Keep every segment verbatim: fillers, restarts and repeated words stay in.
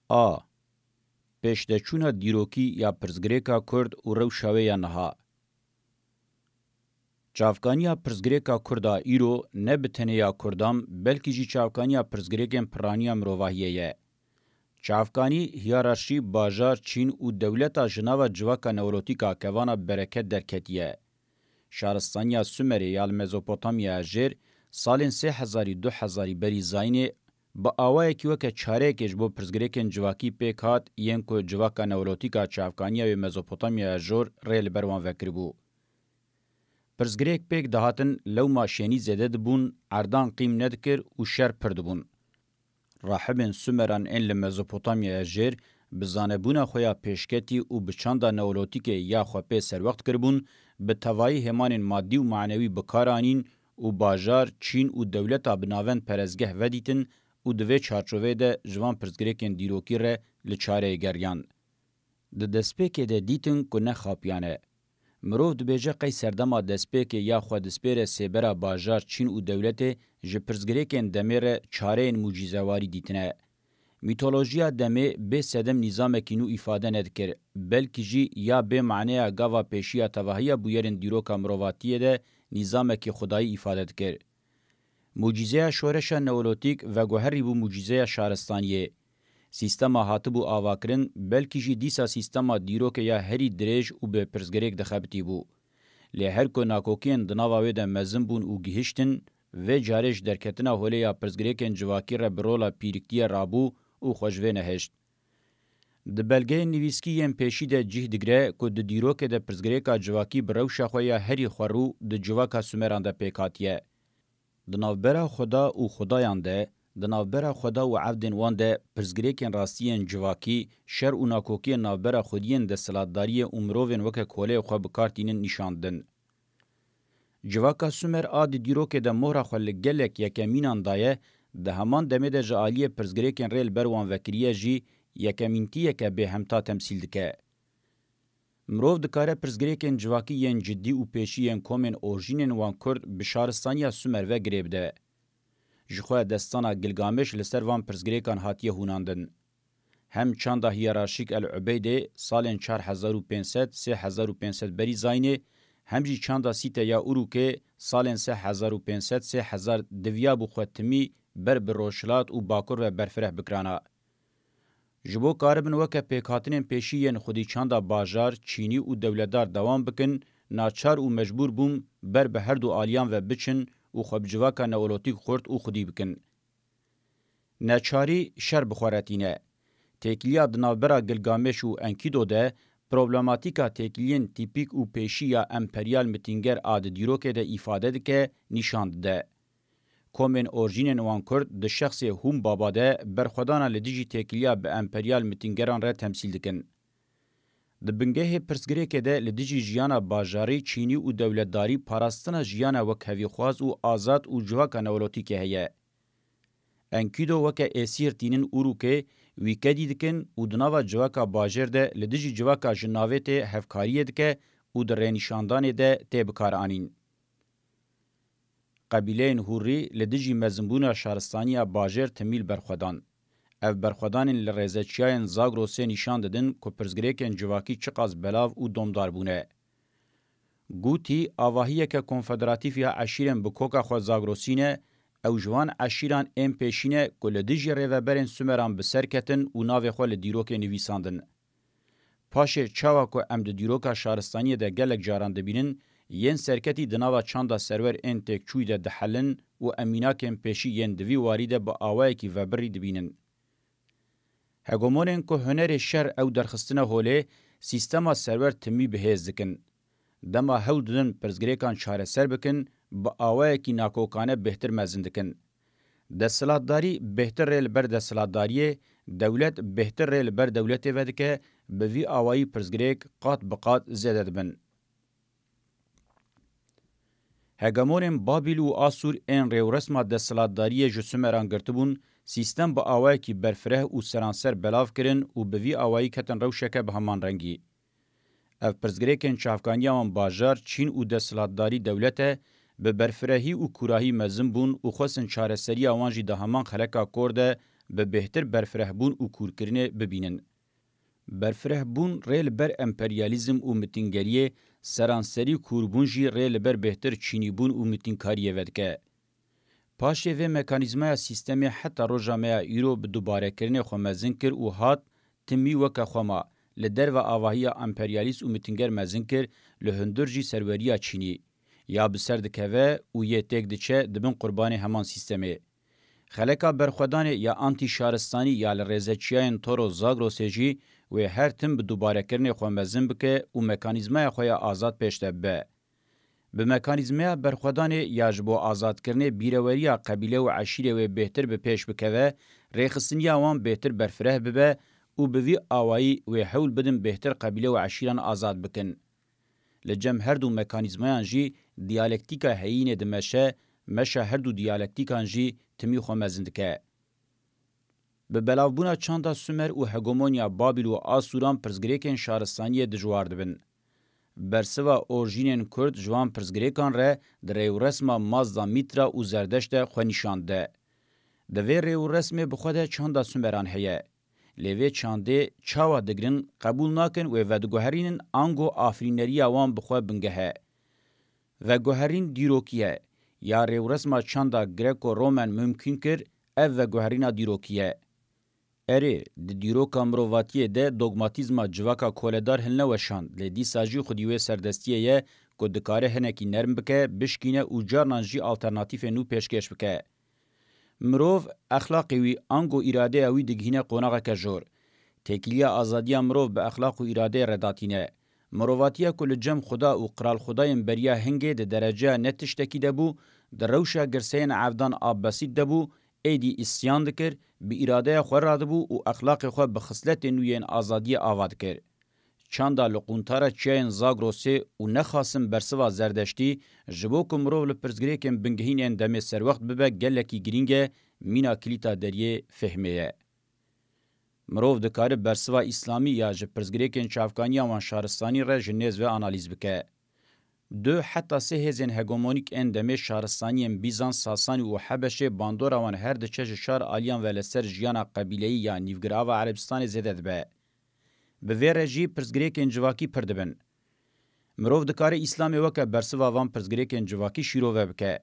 A. Pêşdeçûna dîrokî ya pirsgirêka Kurd û rewşa wê ya niha. Çavkaniya pirsgirêka Kurd a îro ne bi tenê ya Kurdan, belkî jî çavkaniya pirsgirêkên piraniya mirovahiyê ye. Çavkanî, hiyerarşî, bajar, çîn û dewleta ji nava civaka neolotîk a kevana bereket derketiye. Şaristaniya Sumerê ya li Mezopotamyaya Jêr salên sê hezarî du hezarî berî zayînê bi awayekî weke çareyekê ji bo pirsgirêkên civakî pêk hat, yên ku civaka neolotîk a çavkaniya wê Mezopotamyaya Jor rê li ber wan vekiribû. Pirsgirêk pêk dihatin, lewma şênî zêde dibûn, erdan qîm nedikir û şer pir dibûn. Rahibên Sumeran ên li Mezopotamyaya Jêr bi zanebûna xwe ya pêşketî û bi çanda neolotîkê ya xwe pê serwext kiribûn, bi tevayî hêmanên madî û manewî bi kar anîn û bajar, çîn û dewleta bi navend perestgeh vedîtin û di vê çarçoveyê de ji van pirsgirêkên dîrokî re li çareyê geriyan. Di destpêkê de dîtin ku nexapiyane. Mirov dibêje qey serdema destpêkê ya xwe dispêre sêbera bajar, çîn û dewletê ji pirsgirêkên demê re çareyên mucîzewarî dîtine. Mîtolojiya demê bê sedem nîzamekî nû îfade nedikir, belkî jî ya bê maneya gava pêşî ya tevahiya bûyerên dîroka mirovatiyê de nîzamekî xwedayî îfade dikir. Mucîzeya şoreşa neolotîk veguherî bû mucîzeya şaristaniyê. Sîstema hatibû avakirin, belkî jî dîsa sîstema dîrokê ya herî dirêj û bi pirsgirêk dixebitîbû. Lê her ku nakokiyên di nava wê de mezin bûn û gihiştin, vê carê ji derketina holê ya pirsgirêkên civakî re bi rola pîriktiyê rabû û xwe ji vê nehişt. Di belgeyên nivîskî yên pêşî de cih digire ku di dîrokê de pirsgirêka civakî bi rewşa xwe ya herî xwerû di civaka Sumeran de pêk hatiye. Di navbera Xweda û xwedayan de, di navbera Xweda û evdên wan de pirsgirêkên rastiyên civakî, şer û nakokiyên navbera xwediyên desthilatdariyê û mirovên weke koleyê xwe bi kar tînin nîşan didin. Civaka Sumer a di dîrokê de mohra xwe li gelek yekemînan daye, di heman demê de ji aliyê pirsgirêkên rê li ber wan vekiriye jî yekemîntiyeke bêhemta temsîl dike. Mirov dikare pirsgirêkên civakî yên cidî û pêşî yên komên orjînên wan Kurd bi şaristaniya Sumer ve girê bide. Ji xwe destana Gilgameş li ser van pirsgirêkan hatiye hûnandin. Hem çanda hiyerarşîk El Ubeydê salên çar hezar û pênc sed, sê hezar û pênc sed berî zayînê, hem jî çanda Sîte ya Urûkê salên sê hezar û pênc sed, sê hezar diviyabû xwe timî ber bi rojhilat û bakur ve berfireh bikirana. Ji bo karibin weke pêkhatinên pêşî yên xwedî çanda bajar, çînî û dewletdar dewam bikin, naçar û mecbûr bûn ber bi her du aliyan ve biçin û xwe bi civaka neolotîk xurt û xwedî bikin. Neçarî şer bi xwe re tîne. Têkiliya di navbera Gilgameş û Enkido de problematîka têkiliyên tîpîk û pêşî ya emperyal mitînger a di dîrokê de îfade dike, nîşan dide. Komên orjînên wan Kurd di şexsê Hûm Baba de berxwedana li dijî têkiliya bi emperyal mitîngeran re temsîl dikin. Di bingehê pirsgirêkê de li dijî jiyana bajarî, çînî û dewletdarî parastina jiyana wekhevîxwaz û azad û civaka neolotîkê heye. Enkido weke êsîr tînin Urûkê, wî kedî dikin û di nava civaka bajêr de li dijî civaka ji navê tê hevkariyê dike û di rênîşandanê de tê bikaranîn. Qebîleyên Hûrî li dijî mezinbûna şaristaniya bajêr timîl berxwedan. Ev berxwedanên li rêzeçiyayên Zagrosê nîşan didin ku pirsgirêkên civakî çiqas belav û domdar bûne. Gûtî, avahiyeke konfederatîf ya eşîrên bi koka xwe Zagrosî ne, ew ji wan eşîran ên pêşî ne ku li dijî rêveberên Sumeran bi ser ketin û navê xwe li dîrokê nivîsandin. Paşê çawa ku em di dîroka şaristaniyê de gelek caran dibînin, yên serketî di nava çanda serwer ên têkçûyî de dihelin û em mînakên pêşî yên di vî warî de bi awayekî vebirî dibînin. Hegemonên ku hunerê şer ew derxistine holê, sîstema serwer timî bi hêz dikin. Dema hewl didin pirsgirêkan çareser bikin, bi awayekî nakokane bêhtir mezin dikin. Desthilatdarî bêhtir rê li ber desthilatdariyê, dewlet bêhtir rê li ber dewletê vedike, bi vî awayî pirsgirêk qat bi qat zêde dibin. Hegemonên Babîl û Asûr ên rêwresma desthilatdariyê ji Sumeran girtibûn, sîstem bi awayekî berfireh û seranser belav kirin û bi vî awayî ketin rewşeke bi heman rengî. Ev pirsgirêkên çavkaniya wan bajar, çîn û desthilatdarî dewlet e, bi berfirehî û kûrahî mezin bûn û xwestin çareseriya wan jî di heman xeleka kor de bi bêhtir berfirehbûn û kûrkirinê bibînin. Berfirehbûn rê li ber emperyalîzm û mitingeriyê, seranserî kûrbûn jî rê li ber bêhtir çînîbûn û mitînkariyê vedike. Paşê vê mekanîzmaya sîstemê heta roja me ya îro bi dubarekirinê xwe mezin kir û hat timî weke xwe ma, li derve avahiya emperyalîst û mitinger mezin kir, li hundir jî serweriya çînî. Ya bi ser dikeve û yê têk diçe dibin qurbanê heman sîstemê. Xeleka berxwedanê ya antî-şaristanî ya li rêzeçiyayên Toro Zagrosê jî wê her tim bi dubarekirinê xwe mezin bike û mekanîzmaya xwe ya azad pêş de bibe. Bi mekanîzmeya berxwedanê ya ji bo azadkirinê bîreweriya qebîle û eşîrê wê bêhtir bi pêş bikeve, rêxistiniya wan bêhtir berfireh bibe û bi vî awayî wê hewl bidin bêhtir qebîle û eşîran azad bikin. Li cem her du mekanîzmayan jî diyalektîka heyînê dimeşe, meşa her du diyalektîkan jî timî xwe mezin dike. Bi belavbûna çanda Sumer û hegemonya Babîl û Asûran pirsgirêkên şaristaniyê dijwar dibin. Bersiva orjînên Kurd ji van pirsgirêkan re di rêwresma Mazda Mîtra û Zerdeşt de xwe nîşan dide. Di vê rêwresmê bi xwe de çanda Sumeran heye. Lê vê çandê çawa digirin, qebûl nakin wê vediguherînin ango afirîneriya wan bi xwe bingeh e. Veguherîn dîrokî ye. Ya rêwresma çanda Greko-Romen mimkûn kir, ev veguherîna dîrokî ye. Erê, di dîroka mirovatiyê de dogmatîzma civaka koledar hilneweşand, lê dîsa jî xwedî wê serdestiyê ye ku dikare hinekî nerm bike, bişkîne û carnan jî alternatîfên nû pêşkêş bike. Mirov, exlaqê wî ango îradeya wî digihîne qonaxeke jor. Têkiliya azadiya mirov bi exlaq û îradeyê re datîne. Mirovatiya ku li cem Xuda û qiralxwedayên beriya hingê di dereceya ne tiştekî de bû, di rewşa girseyên evdan a besît de bû, êdî îsyan dikir, bi îradeya xwe radibû û exlaqê xwe bi xisletên nû yên azadiyê ava dikir. Çanda li quntara çiyayên Zagrosê û nexasim bersiva Zerdeştî, ji bo ku mirov li pirsgirêkên bingehîn ên demê serwext bibe gelekî girîng e, mîna kilîta deriyê fehmê ye. Mirov dikare bersiva îslamî ya ji pirsgirêkên çavkaniya wan şaristanî re ji nêz ve analîz bike. Du heta sê hêzên hegemonîk ên demê şaristaniyên Bîzans, Sasanî û Hebeşê bandora wan her diçe ji çar aliyan ve li ser jiyana qebîleyî ya nîvgirava Erebistanê zêde dibe. Bi vê re jî pirsgirêkên civakî pir dibin. Mirov dikare Îslamê weke bersiva van pirsgirêkên civakî şîrove bike.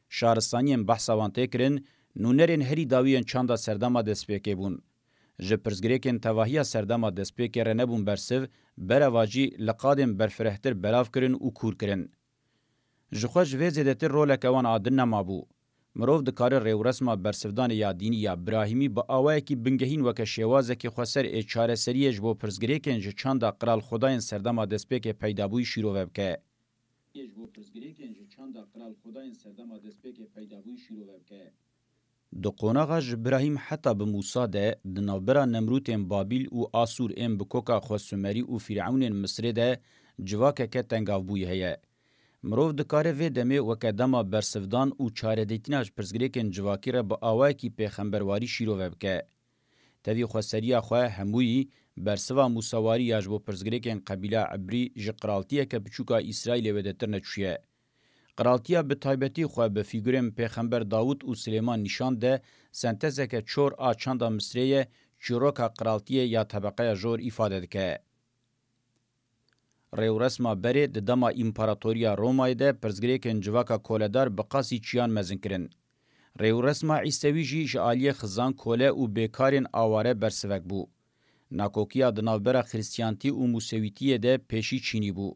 Şaristaniyên behsa wan tê kirin, nûnerên herî dawî yên çanda serdema destpêkê bûn. Ji pirsgirêkên tevahiya serdema destpêkê re nebûn bersiv, bereva jî li qadên berfirehtir belav kirin û kûr kirin. Ji xwe ji vê zêdetir roleke wan a din nemabû. Mirov dikare rêwresma bersivdanê ya dînî ya birahîmî bi awayekî bingehîn weke şêwazekî xweser ê çareseriyê ji bo pirsgirêkên ji çanda qiralxwedayên serdema destpêkê peydabûyî şîrove bike. Ji bo pirsgirêkên ji çanda qiralxwedayên serdema destpêkê peydabûyî şîrove bike. Di qonaxa ji Birahîm heta bi Mûsa de, di navbera Nemrûtên Babîl û Asûr ên bi koka xwe Sumerî û Fîrewnên Misrê de civakeke tengavbûyî heye. Mirov dikare vê demê weke dema bersivdan û çaredîtina ji pirsgirêkên civakî re bi awayekî pêxemberwarî şîrove bike. Tevî xweseriya xwe hemûyî bersiva Mûsawarî ya ji bo pirsgirêkên qebîla Ibrî ji qiraltiyeke biçûk a Îsraîlê wêdetir neçûye. Qiraltiya bi taybetî xwe bi fîgurên pêxember Dawûd û Silêman nîşan de, sentezeke çor a çanda Misrê ye, çîroka qiraltiyê ya tebeqeya jor îfade dike. Rêwresma berê di dema Împaratoriya Romayê de pirsgirêkên civaka koledar bi qasî çiyan mezin kirin. Rêwresma Îsewî jî ji aliyê xizan kole û bêkarên aware bersivek bû. Nakokiya di navbera Xrîstiyantî û Mûsewîtiyê de pêşî çînî bû.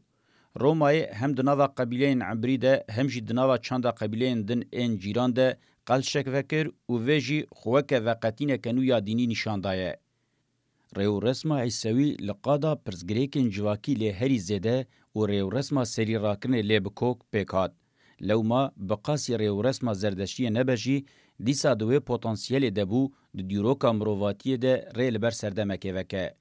Romayê hem di nava qebîleyên Ibrî de hem jî di nava çanda qebîleyên din ên cîran de qelşek vekir û vê jî xwe weke veqetîneke nû ya dînî nîşan daye. Rêwresma Îsewî li qada pirsgirêkên civakî lê herî zêde û rêwresma serî rakirinê lê bi kok pêk hat. Lewma bi qasî rêwresma Zerdeştiyê nebe jî, dîsa di wê potansiyelê de bû, di dîroka mirovatiyê de rê li ber serdemekê veke.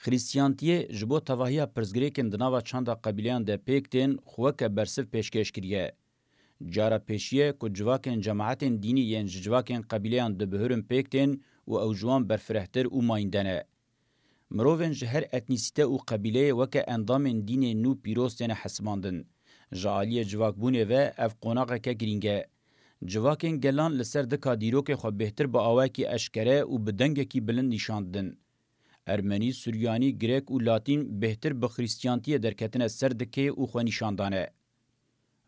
Xrîstiyantiyê ji bo tevahiya pirsgirêkên di nava çanda qebîleyan de pêk tên xwe weke bersiv pêşkêş kiriye. Cara pêşî ye ku civakên cemaetên dînî yên ji civakên qebîleyan dibihurin pêk tên û ew ji wan berfirehtir û mayînde ne. Mirovên ji her etnîsîte û qebîleyê weke endamên dînên nû pîroz têne hesibandin. Ji aliyê civakbûnê ve ev qonaxeke girîng e. Civakên gelan li ser dika dîrokê xwe bêhtir bi awayekî eşkere û bi dengekî bilind nîşan didin. Ermenî, Suryanî, Grek û Latîn bêhtir bi Xrîstiyantiyê derketine ser dikê û xwe nîşan dane.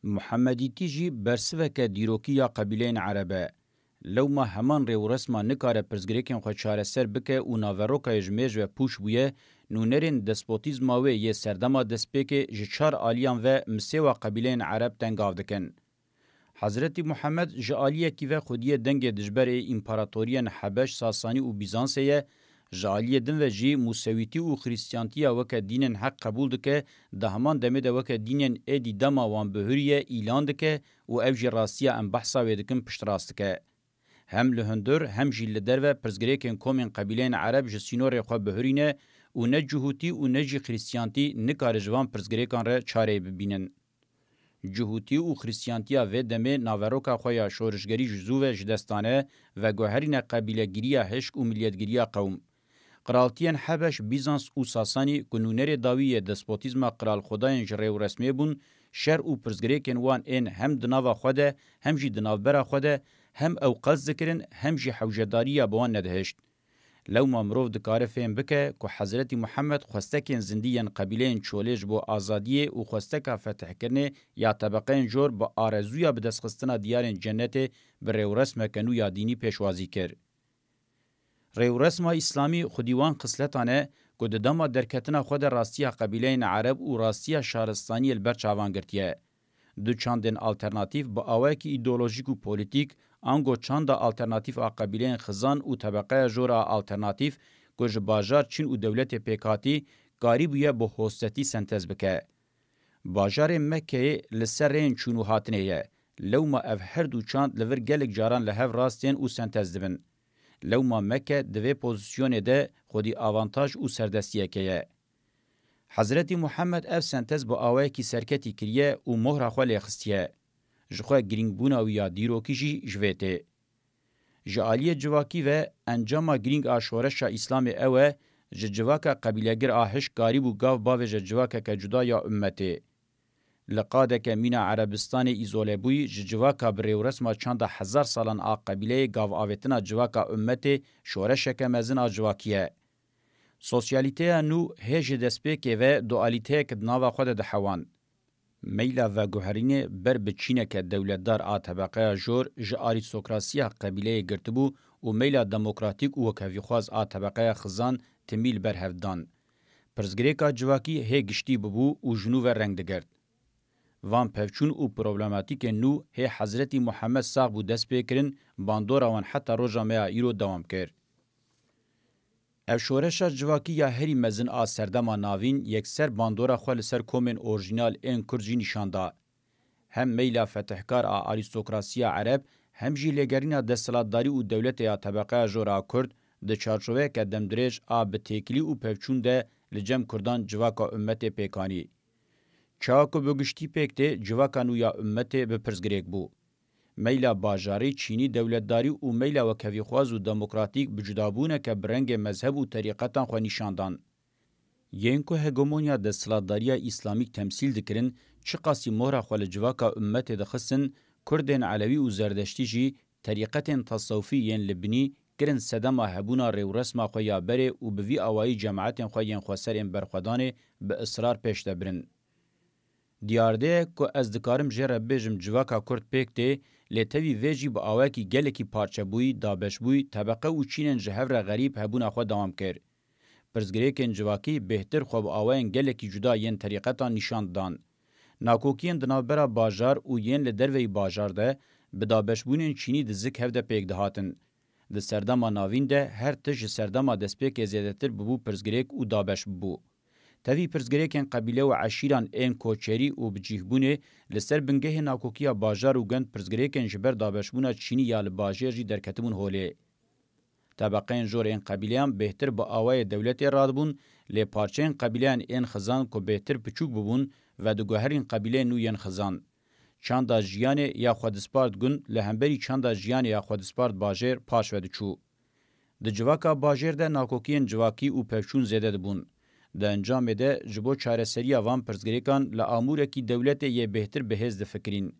Muhemedîtî jî bersiveke dîrokî ya qebîleyên Ereb e. Lewma heman rêwresma nikare pirsgirêkên xwe çareser bike û naverokayê ji mêj ve pûç bûye, nûnerên despotîzma wê yê serdema destpêkê ji çar aliyan ve misêwa qebîleyên Ereb tengav dikin. Hezretî Muhammed ji aliyekî ve xwediyê dengê dijberê împaratoriyên Hebeş, Sasanî û Bîzansê ye, ji aliyê din ve jî Musewîtî û Xrîstiyantiya weke dînên heq qebûl dike, di heman demê de weke dînên êdî dema wan bihurî ye îlan dike û ev jî rastiya em behsa wê dikin piştrast dike. Hem li hundir hem jî li derve pirsgirêkên komên qebîleyên Ereb ji sînorê xwe bihurî ne û ne Cihûtî û ne jî Xrîstiyantî nikare ji van pirsgirêkan re çareyê bibînin. Cihûtî û Xrîstiyantiya vê demê naveroka xwe ya şorişgerî ji zû ve ji dest dane, veguherîne qebîlegiriya hişk û miliyetgiriya qewm. Qiraltiyên Hebeş, Bîzans û Sasanî ku nûnerê dawî yê despotîzma qiralxwedayên ji rêwresmê bûn, şer û pirsgirêkên wan ên hem di nava xwe de, hem jî di navbera xwe de, hem ew qels dikirin, hem jî hewcedariya bi wan nedihişt. Lewma mirov dikare fêm bike ku Hezretî Muhammed xwestekên zindî yên qebîleyên Çolê ji bo azadiyê û xwesteka fetihkirinê ya tebeqeyên jor bi arezûya bidestxistina diyarên cennetê bi rêwresmeke nû ya dînî pêşwazî kir. Rêwresma Îslamî xwedî wan xisletan e ku di dema derketina xwe de rastiya qebîleyên Ereb û rastiya şaristaniyê li ber çavan girtiye. Du çandên alternatîf bi awayekî îdeolojîk û polîtîk, ango çanda alternatîf a qebîleyên xizan û tebeqeya jor a alternatîf ku ji bajar çin û dewletê pêkhatî, karîbûye bi hostetî sentez bike. Bajarê Mekkeyê li ser rêyên çûn û hatinê ye. Lewma ev her du çand li vir gelek caran li hev rast tên û sentez dibin. Lewma Mekke di vê pozîsyonê de xwedî avantaj û serdestiyeke ye. Hezretî Muhammed ev sentez bi awayekî serketî kiriye û mohra xwe lê xistiye. Ji xwe girîngbûna wî ya dîrokî jî ji vê tê. Ji aliyê civakî ve encama girîng a şoreşa Îslamê ew e, ji civaka qebîlegir a hişk karîbû gav bavêje civakeke cuda ya ummetê. Li qadeke mîna Erebistanê îzolebûyî ji civaka bi rêwresma çanda hezar salan a qebîleyê gavavêtina civaka ummetê şoreşeke mezin a civakî ye. Sosyalîteya nû hê ji destpêkê ve dualîteyek di nava xwe de dihewand. Meyla veguherînê ber bi çîneke dewletdar a tebeqeya jor ji arîstokrasiya qebîleyê girtibû û meyla demokratîk û wekhevîxwaz a tebeqeya xizan timî li ber hev didan. Pirsgirêka civakî hê giştî bibû û ji nû ve reng digirt. Van pevçûn û problematîkên nû hê Hezretî Muhammed sax bû dest pê kirin, bandora wan heta roja me ya îro dewam kir. Ev şoreşa civakî ya herî mezin a serdema navîn yekser bandora xwe li ser komên orjînal ên Kurd jî nîşan da. Hem meyla fetihkar a arîstokrasiya Ereb, hem jî lêgerîna desthilatdarî û dewletê ya tebeqeya jor a Kurd di çarçoveyeke demdirêj a bi têkilî û pevçûn de li cem Kurdan civaka ummetê pêk anî. Çawa ku bi giştî pêk tê, civaka nû ya ummetê bi pirsgirêk bû. Meyla bajarî, çînî dewletdarî û meyla wekhevîxwaz û demokratîk bi cudabûneke bi rengê mezheb û terîqetan xwe nîşan dan. Yên ku hegemonya desthilatdariya îslamîk temsîl dikirin, çiqasî mohra xwe li civaka ummetê dixistin, Kurdên Elewî û Zerdeştî jî terîqetên tasewfî yên li binî kirin sedema hebûna rêwresma xwe ya berê û bi vî awayî cemaetên xwe yên xweser ên berxwedanê bi israr pêş de birin. Diyarde ye ku ez dikarim jê re bibêjim civaka Kurd pêk tê, lê tevî vê jî bi awayekî gelekî parçebûyî, dabeşbûyî, tebeqe û çînên ji hev re xerîb hebûna xwe dewam kir. Pirsgirêkên civakî bêhtir xwe bi awayên gelekî cuda yên terîqetan nîşan didan. Nakokiyên di navbera bajar û yên li derveyî bajar de bi dabeşbûnên çînî di zik hev de pêk dihatin. Di serdema navîn de her tişt ji serdema destpêkê zêdetir bibû pirsgirêk û dabeş bibû. Tevî pirsgirêkên qebîle û eşîran ên koçerî û bicîhbûnê li ser bingehê nakokiya bajar û gund pirsgirêkên ji ber dabeşbûna çînî ya li bajêr jî derketibûn holê. Tebeqeyên jor ên qebîleyan bêhtir bi awayê dewletê radibûn, lê parçeyên qebîleyan ên xizan ku bêhtir piçûk bibûn, vediguherîn qebîleyên nû yên xizan. Çanda jiyanê ya xwedispart gund li hemberî çanda jiyanê ya xwedispart bajêr paş ve diçû. Di civaka bajêr de nakokiyên civakî û pevçûn zêde dibûn. Di encamê de ji bo çareseriya van pirsgirêkan li amûrekî dewletê yê bêhtir bi hêz difikirîn.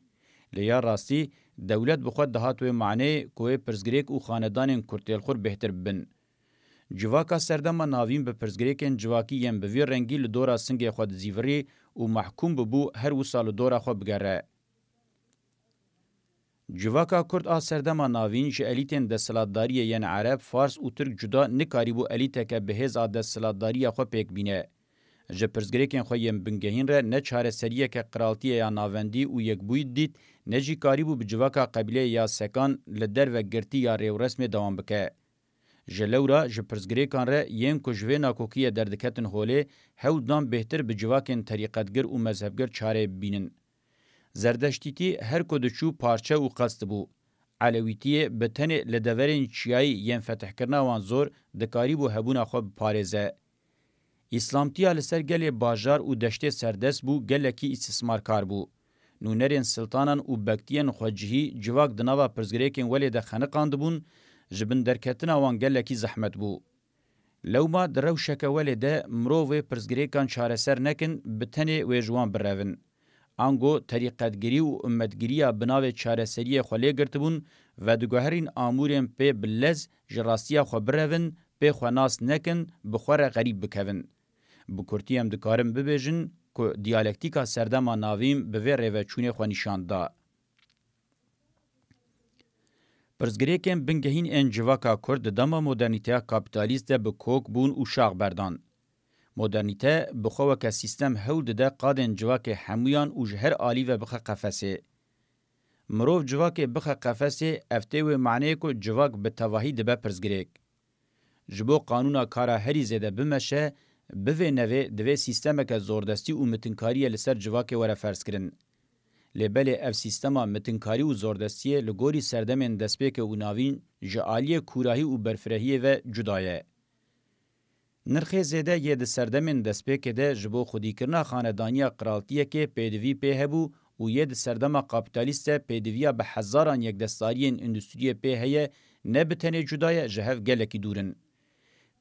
Lê ya rastî, dewlet bi xwe dihat wê maneyê ku wê pirsgirêk û xanedanên kurtêlxur bêhtir bibin. Civaka serdema navîn bi pirsgirêkên civakî yên bi vî rengî li dora singê xwe dizîvirî û mehkûm bibû her wisa li dora xwe bigere. Civaka Kurd a serdema navîn ji elîtên desthilatdariyê yên Ereb, Fars û Tirk cuda nikarîbû elîteke bi hêz a desthilatdariya xwe pêk bîne. Ji pirsgirêkên xwe yên bingehîn re ne çareseriyeke qiraltiyê ya navendî û yekbûyî didît, ne jî karîbû bi civaka qebîleyê ya Sekan li derve girtî ya rêwresmê dewam bike. Ji lewra ji pirsgirêkan re yên ku ji vê nakokiyê derdiketin holê, hewl dan bêhtir bi civakên terîqetgir û mezhebgir çareyê bibînin. Zerdeştîtî her ku diçû parçe û qels dibû. Elewîtiyê bi tenê li deverên çiyayî yên fetihkirina wan zor dikarîbû hebûna xwe biparêze. Îslamtiya li ser gelê bajar û deştê serdest bû, gelekî îstismarkar bû. Nûnerên siltanan û bektiyên xwecihî civak di nava pirsgirêkên welê de xeniqandibûn, ji bin derketina wan gelekî zehmet bû. Lewma di rewşeke welê de mirov wê pirsgirêkan çareser nekin, bi tenê wê ji wan birevin. Ango terîqetgirî û ummetgiriya bi navê çareseriyê xwe lê girtibûn, vediguherîn amûrên pê bi lez ji rastiya xwe birevin, pê xwe nas nekin, bi xwe re xerîb bikevin. Bi kurtî em dikarin bibêjin ku diyalektîka serdema navîn bi vê rêveçûnê xwe nîşan da. Pirsgirêkên bingehîn ên civaka Kurd di dema modernîteya kapîtalîst de bi kok bûn û şax berdan. Modernîte bi xwe weke sîstem hewl dide qadên civakê hemûyan û ji her alî ve bixe qefesê. Mirov civakê bixe qefesê, ev tê wê maneyê ku civak bi tevahî dibe pirsgirêk. Ji bo qanûna kara herî zêde bimeşe, bivê nevê divê sîstemeke zordestî û mitinkariyê li ser civakê were ferzkirin. Lê belê ev sîstema mitinkarî û zordestiyê li gorî serdemên destpêkê û navîn ji aliyê kûrahî û berfirehiyê ve cuda ye. Nirxê zêde yê di serdemên destpêkê de ji bo xwedîkirina xanedaniya qiraltiyekê pêdivî pê hebû û yê di serdema kapîtalîst de pêdiviya bi hezaran yekdestariyên îndustriyê pê heye, ne bi tenê cuda ye, ji hev gelekî dûr in.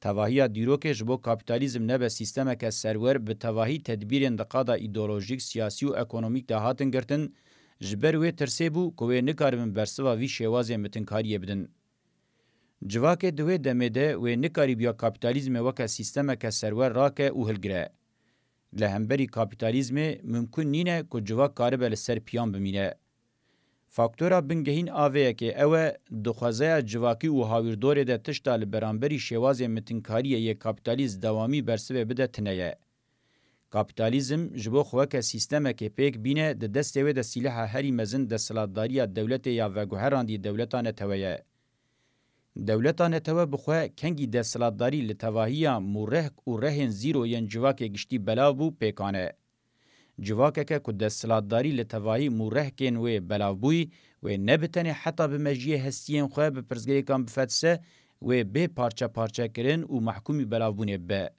Tevahiya dîrokê ji bo kapîtalîzm nebe sîstemeke serwer bi tevahî tedbîrên di qada îdeolojîk, siyasî û ekonomîk de hatin girtin, ji ber wê tirsê bû ku wê nikaribin bersiva vî şêwazê mitinkariyê bidin. Civakê di wê demê de wê nikarîbiya kapîtalîzmê weke sîstemeke serwer rake û hilgire. Li hemberî kapîtalîzmê mimkun nîne ku civak karibe li ser piyan bimîne. Faktora bingehîn a vê yekê ew e, di xwezeya civakî û hawîrdorê de tişta li beramberî şêwazê mitinkariyê yê kapîtalîst dewamî bersivê bide tune ye. Kapîtalîzm ji bo xwe weke sîstemekê pêk bîne, di destê wê de sîleha herî mezin desthilatdariya dewletê ya veguherandî dewleta netewe ye. Dewleta netewe bi xwe kengî desthilatdarî li tevahiya mûrehk û rehên zîro yên civakê giştî belav bû, pêkan e. Civakeke ku desthilatdarî li tevahî mûrehkên wê belavbûyî, wê ne bi tenê heta bi mejiyê hestiyên xwe bi pirsgirêkan bifetise, wê bê parçe parçe kirin û mehkûmî belavbûnê bibe.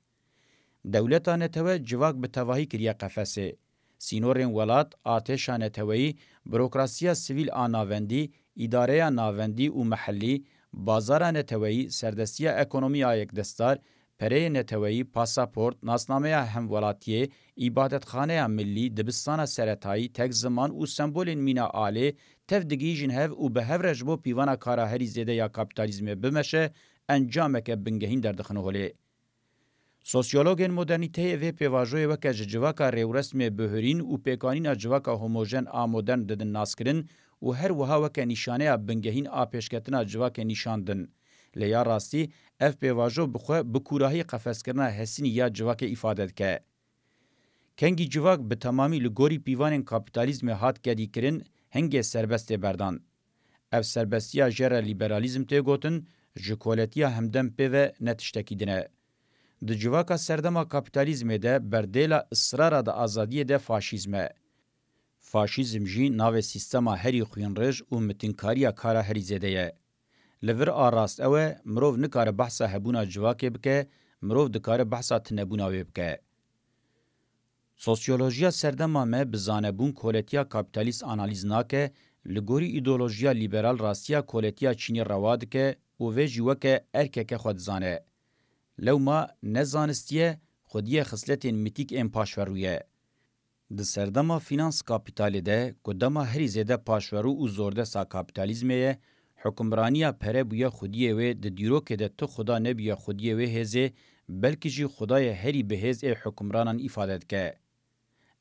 Dewleta netewe civak bi tevahî kiriye qefesê. Sînorên welat, artêşa neteweyî, burokrasiya sivîl a navendî, îdareya navendî û mehellî, bazara neteweyî, serdestiya ekonomî a yekdestar, pereyê neteweyî, pasaport, nasnameya hemwelatiyê, îbadetxaneya millî, dibistana seretayî, tek ziman û sembolên mîna alê tev digihîjin hev û bi hev re ji bo pîvana kara herî zêde ya kapîtalîzmê bimeşe, encameke bingehîn derdixin holê. Sosyologên modernîteyê vê pêvajoyê weke ji civaka rêwresmê bihurîn û pêkanîna civaka homojen a modern didin naskirin û her wiha weke nîşaneya bingehîn a pêşketina civakê nîşan din. Lê ya rastî, ev pêvajo bi xwe bi kûrahî qefeskirina hesînî ya civakê îfade dike. Kengî civak bi temamî li gorî pîvanên kapîtalîzmê hat kedîkirin, hingê serbest tê berdan. Ev serbestiya jê re lîberalîzm tê gotin, ji koletiya hemdem pê ve ne tiştekî din e. Di civaka serdema kapîtalîzmê de berdêla israra di azadiyê de faşîzm e. Faşîzm jî navê sîstema herî xwînrij û mitinkariya kara herî zêde ye. Li vir a rast ew e, mirov nikare behsa hebûna civakê bike, mirov dikare behsa tunebûna wê bike. Sosyolojiya serdema me bi zanebûn koletiya kapîtalîst analîz nake, li gorî îdeolojiya lîberal rastiya koletiya çînî rewa dike û vê jî weke erkeke xwe dizane. Lewma ne zanistî ye, xwediyê xisletên mîtîk ên paşverû ye. Di serdema fînans kapîtalê de, ku dema herî zêde paşverû û zordesta kapîtalîzmê ye, hukimraniya pere bûye xwediyê wê, di dîrokê de tu xuda nebûye xwediyê wê hêzê, belkî jî xudayê herî bi hêz ê hukimranan îfade dike.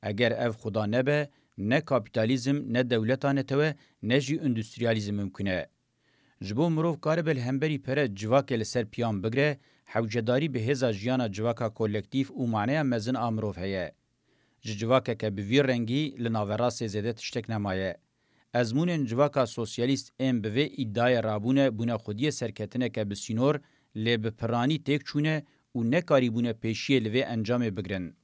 Eger ev xuda nebe, ne kapîtalîzm, ne dewleta netewe, ne jî endustriyalîzm mimkun e. Ji bo mirov karibe li hemberî pere civakê li ser piyan bigire, hewcedarî bi hêza jiyana civaka kolektîf û maneya mezin a mirov heye. Ji civakeke bi vî rengî li naverastê zêde tiştek nemaye. Ezmûnên civaka sosyalîst ên bi vê îdiayê rabûne bûne xwediyê serketineke bi sînor, lê bi piranî têk çûne û nekarîbûne pêşiyê li vê encamê bigirin.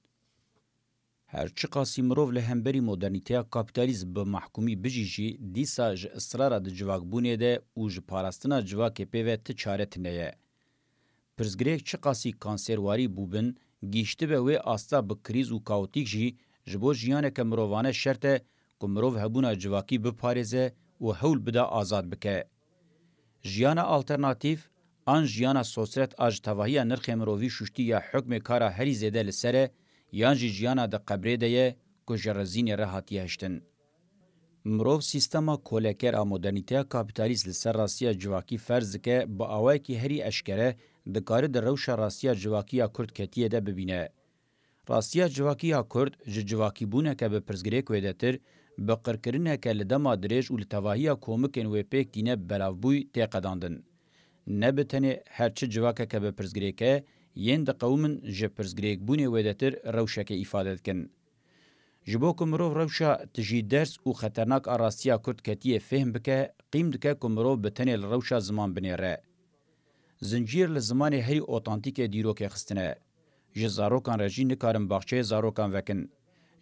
Her çiqasî mirov li hemberî modernîteya kapîtalîst bi mehkûmî bijî jî, dîsa ji israra di civakbûnê de û ji parastina civakê pê ve ti çare tune ye. Pirsgirêk çiqasî kanserwarî bûbin, gihîştibe wê asta bi krîz û kaotîk jî, ji bo jiyaneke mirovane şert e ku mirov hebûna civakî biparêze û hewl bide azad bike. Jiyana alternatîf, an jiyana sosret a ji tevahiya nirxê mirovî şuştî ya hukmê kara herî zêde li ser e, yan jî jiyana di qebrê de ye ku ji rezînê re hatiye hiştin. Mirov sîstema koleker a modernîteya kapîtalîst li ser rastiya civakî ferz dike, bi awayekî herî eşkere dikare di rewşa rastiya civakî ya Kurd ketiyê de bibîne. Rastiya civakî ya Kurd ji civakîbûneke bi pirsgirêk wêdetir, bi qirkirineke li dema dirêj û li tevahiya komikên wê pêk tîne belavbûy tê qedandin. Ne bi tenê her çi civakeke bi pirsgirêk e, yên diqewimin ji pirsgirêkbûnê wêdetir rewşeke îfade dikin. Ji bo ku mirov rewşa tijî ders û xeternak a rastiya Kurd ketiyê fêhm bike, qîm dike ku mirov bi tenê li rewşa ziman binêre. Zincîr li zimanê herî otantîkê dîrokê xistine. Ji zarokan re jî nikarin baxçeyê zarokan vekin.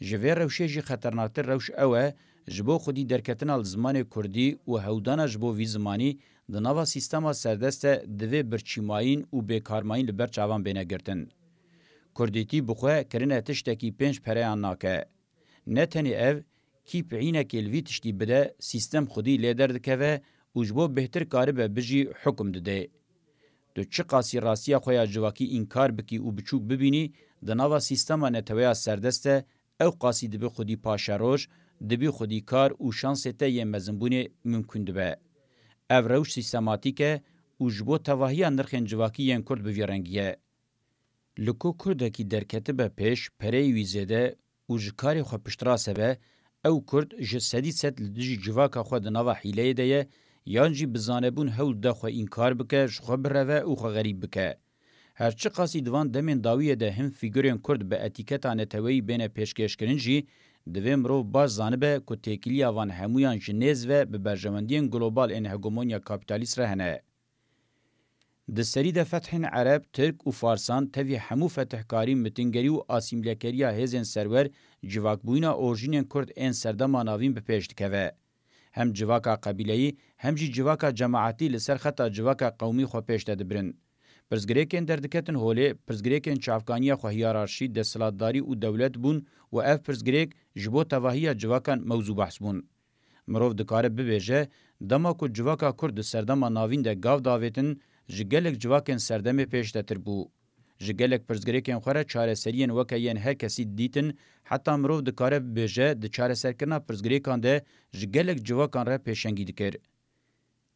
Ji vê rewşê jî xeternaktir rewş ew e, ji bo xwedî derketina li zimanê kurdî û hewdana ji bo vî zimanî di nava sîstema serdest de divê birçîmayîn û bêkarmayîn li ber çavan bêne girtin. Kurdîtî bi xwe kirine tiştekî pênc pereyan nake. Ne tenê ev, kî pînekê li vî tiştî bide, sîstem xwedî lê derdikeve û ji bo bêhtir karibe bijî, hukum dide. Tu çiqasî rastiya xwe ya civakî înkar bikî û biçûk bibînî, di nava sîstema neteweya serdest de ew qasî dibe xwedî paşeroj, dibî xwedîkar û şansê te yên mezinbûnê mimkûn dibe. Ev rewş sîstematîk e û ji bo tevahiya nirxên civakî yên Kurd bi vî rengî ye. Li ku Kurdekî derketibe pêş, pereyê wî zêde û ji karê xwe piştrast hebe, ew Kurd ji sedî sed li dijî civaka xwe di nava hîleyê de ye, yan jî bi zanebûn hewl dide xwe înkar bike, ji xwe bireve û xwe xerîb bike. Her çiqasî di van demên dawiyê de hin fîgurên Kurd bi etîketa neteweyî bêne pêşkêşkirin jî, divê mirov baş zanibe ku têkiliya van hemûyan ji nêz ve bi berjewendiyên global ên hegemonya kapîtalîst re hene. Di serî de fethên Ereb, Tirk û Farsan tevî hemû fetihkarî, mitingerî û asîmlekeriya hêzên serwer civakbûyîna orjînên Kurd ên serdema navîn bi pêş dikeve. Hem civaka qebîleyî, hem jî civaka cemaetî li ser xeta civaka qewmî xwe pêş de dibirin. Pirsgirêkên derdiketin holê, pirsgirêkên çavkaniya xwe hiyararşî, desthilatdarî û dewlet bûn û ev pirsgirêk ji bo tevahiya civakan mewzû behs bûn. Mirov dikare bibêje, dema ku civaka Kurd di serdema navîn de gav davêtin, ji gelek civakên serdemê pêşdetir bû. Ji gelek pirsgirêkên xwe re çareseriyên weke yên her kesî didîtin, heta mirov dikare bibêje, di çareserkirina pirsgirêkan de ji gelek civakan re pêşengî dikir.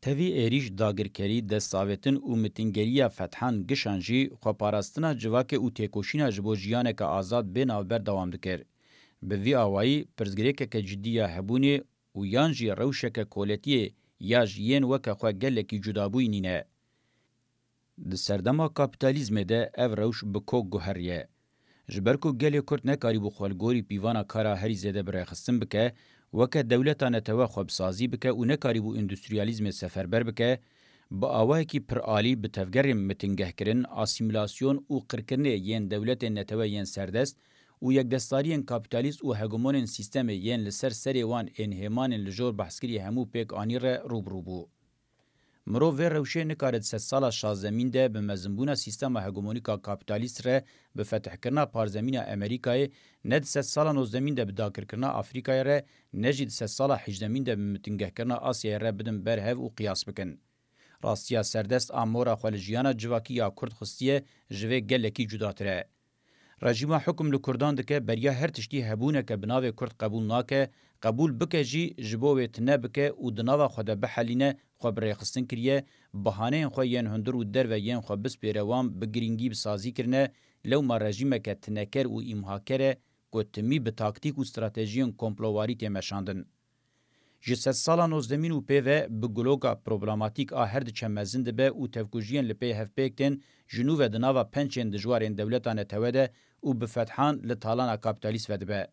Tevî êrîş, dagirkerî, destavêtin û mitingeriya fethan gişan jî xweparastina civakê û têkoşîna ji bo jiyaneke azad bê navber dewam dikir. Bi vî awayî, pirsgirêkeke cidî ya hebûnê û yan jî rewşeke koletiyê ya ji yên weke xwe gelekî cudabûyî nîne. Di serdema kapîtalîzmê de ev rewş bi kok guheriye. Ji ber ku gelê Kurd nekarîbû xwe li gorî pîvana kara herî zêde bi rêxistin bike, weke dewleta netewe xwe bi sazî bike û nekarîbû endustriyalîzmê seferber bike, bi awayekî piralî bi tevgerên mitingehkirin, asîmîlasyon û qirkirinê yên dewletên netewe yên serdest û yekdestariyên kapîtalîst û hegemonên sîstemê yên li ser serê wan ên hêmanên li jor behskirî hemû pêk anî re rû bi rû bû. Mirov vê rewşê nikare di sedsala şazdemîn de bi mezinbûna sîstema hegemonîk a kapîtalîst re, bi fetihkirina parzemîna Amerîkayê, ne di sedsala nozdemîn de bi dagirkirina Afrîkayê re, ne jî di sedsala hejdemîn de bi mitingehkirina Asyayê re bidin ber hev û qiyas bikin. Rastiya serdest a mora xwe li jiyana civakî ya Kurd xistiye, ji vê gelekî cudatir e. Rejîma hukum li Kurdan dike, beriya her tiştî hebûneke bi navê Kurd qebûl nake, qebûl bike jî ji bo wê tune bike û di nava xwe de bihelîne, xwe bi rêxistin kiriye, bahaneyên xwe yên hundir û derve yên xwe bispêre wan bi girîngî bi sazî kirine, lewma rejîmeke tineker û îmhaker e ku timî bi taktîk û stratejiyên komplowarî tê meşandin. Ji sedsala nozdemîn û pê ve bi guloka problematîk a her diçe mezin dibe û tevkujiyên li pê hev pêk tên ji nû ve di nava pençên dijwarên dewleta netewe de û bi fethan li talana kapîtalîst ve dibe.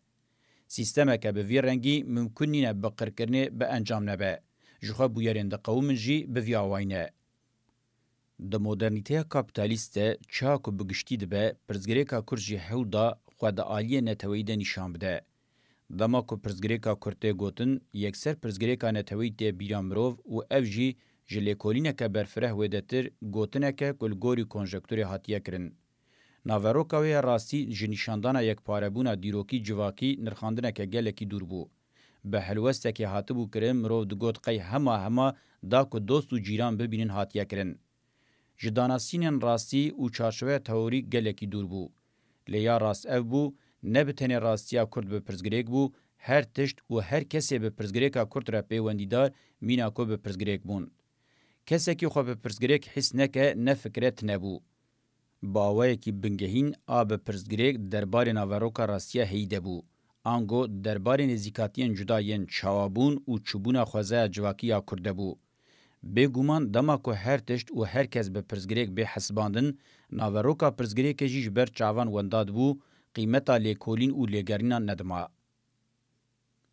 Sîstemeke bi vî rengî mimkun nîne bi qirkirinê bi encam nebe. Ji xwe bûyerên diqewimin jî bi vî awayî ne. Di modernîteya kapîtalîst de çawa ku bi giştî dibe, pirsgirêka Kurd jî hewl da xwe di aliyê neteweyî de nîşan bide. Dema ku pirsgirêka Kurd tê gotin, yekser pirsgirêka neteweyî tê bîra mirov û ev jî ji lêkolîneke berfireh wêdetir gotineke ku li gorî konjekturê hatiye kirin. Naveroka wê ya rastî ji nîşandana yekparebûna dîrokî civakî nirxandineke gelekî dûr bû. Bi helwestekê hatibû kirin, mirov digot qey hema hema da ku dost û cîran bibînin hatiye kirin. Ji danasînên rastî û çarçoveya teorî gelekî dûr bû. Lê ya rast ev bû, ne bi tenê rastiya Kurd bi pirsgirêk bû, her tişt û her kesê bi pirsgirêka Kurd re pêwendîdar mîna ku bi pirsgirêk bûn. Kesekî xwe bi pirsgirêk hîs neke, ne fikre tune bû. Bi awayekî bingehîn a bi pirsgirêk derbarê naveroka rastiya heyî de bû. Ango derbarê nêzîkatiyên cuda yên çawabûn û çûbûna xwezaya civakî ya Kurd de bû. Bêguman dema ku her tişt û her kes bi pirsgirêk bê hesibandin, naveroka pirsgirêkê jî ji ber çavan wenda dibû, qîmeta lêkolîn û lêgerînan nedima.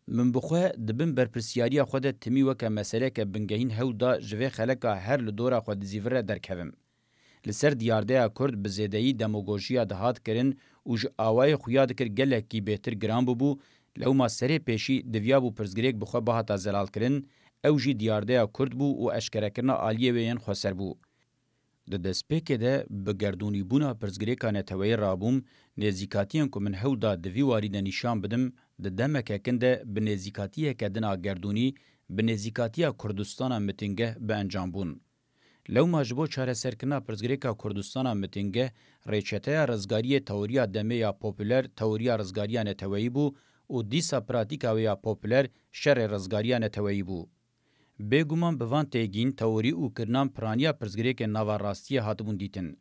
Min bi xwe di bin berpirsiyariya xwe de timî weke meseleke bingehîn hewl da ji vê xeleka her li dora xwe dizîvir re derkevim. Li ser diyardeya Kurd bi zêdeyî demagojiya dihat kirin û ji awayê xuya dikir gelekî bêhtir giran bûbû, lewma serê pêşî diviyabû pirsgirêk bi xwe bihata zelalkirin, ew jî diyardeya Kurd bû û eşkerekirina aliyê wê yên xweser bû. Di destpêkê de bi gerdûnîbûna pirsgirêka neteweyî rabûm, nêzîkatiyên ku min hewl da di vî warî de nîşan bidim, di demeke kin de bi nêzîkatiyeke din a gerdûnî, bi nêzîkatiya Kurdistana mitingeh bi encam bûn. Lewma ji bo çareserkirina pirsgirêka Kurdistana mitingeh, rêçeteya rizgariyê teoriya demê ya populer teoriya rizgariya neteweyî bû û dîsa pratîka wê ya populer şerê rizgariya neteweyî bû. Bêguman bi van têgîn, teorî û kirinan piraniya pirsgirêkên nava rastiyê hatibûn dîtin.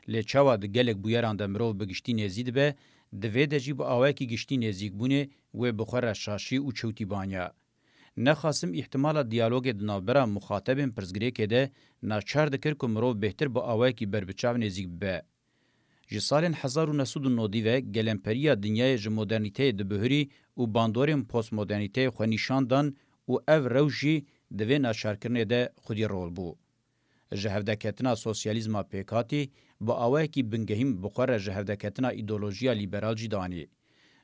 Lê çawa di gelek bûyeran de mirov bi giştî nêzî dibe, di vê de jî bi awayekî giştî nêzîkbûnê wê bi xwe re şaşî û çewtî baniya. Nexasim îhtimala diyalogê di navbera muxatebên pirsgirêkê de naçar dikir ku mirov bêhtir bi awayekî berbiçav nêzîk bibe. Ji salên hezar û neh sed û nodî ve gelemperiya dinyayê ji modernîteyê dibihurî û bandorên postmodernîteyê xwe nîşan dan û ev rewş jî di vê naçarkirinê de xwedî rol bû. Ji hevdeketina sosyalîzma pêkhatî bi awayekî bingehîn bi xwe re ji hevdeketina îdeolojiya lîberal jî danî.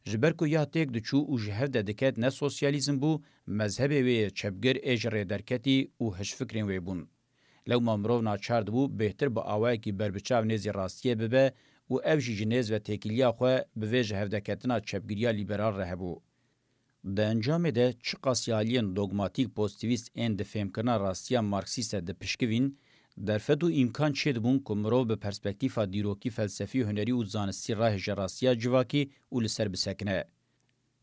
Ji ber ku ya têk diçû û ji hev de diket ne sosyalîzm bû, mezhebê wê yê çepgir ê ji rê derketî û hişfikrên wê bûn. Lewma mirov naçar dibû bêhtir bi awayekî berbiçav nêzî rastiyê bibe û ev jî ji nêz ve têkiliya xwe bi vê ji hevdeketina çepgiriya lîberal re hebû. Di encamê de çiqas ya aliyên dogmatîk pozîtîvîst ên di fêmkirina rastiya marksîst de dipişkivîn, derfet û îmkan çêdibûn ku mirov bi perspektîfa dîrokî, felsefî, hunerî û zanistî rahêje rastiya civakî û li ser bisekine.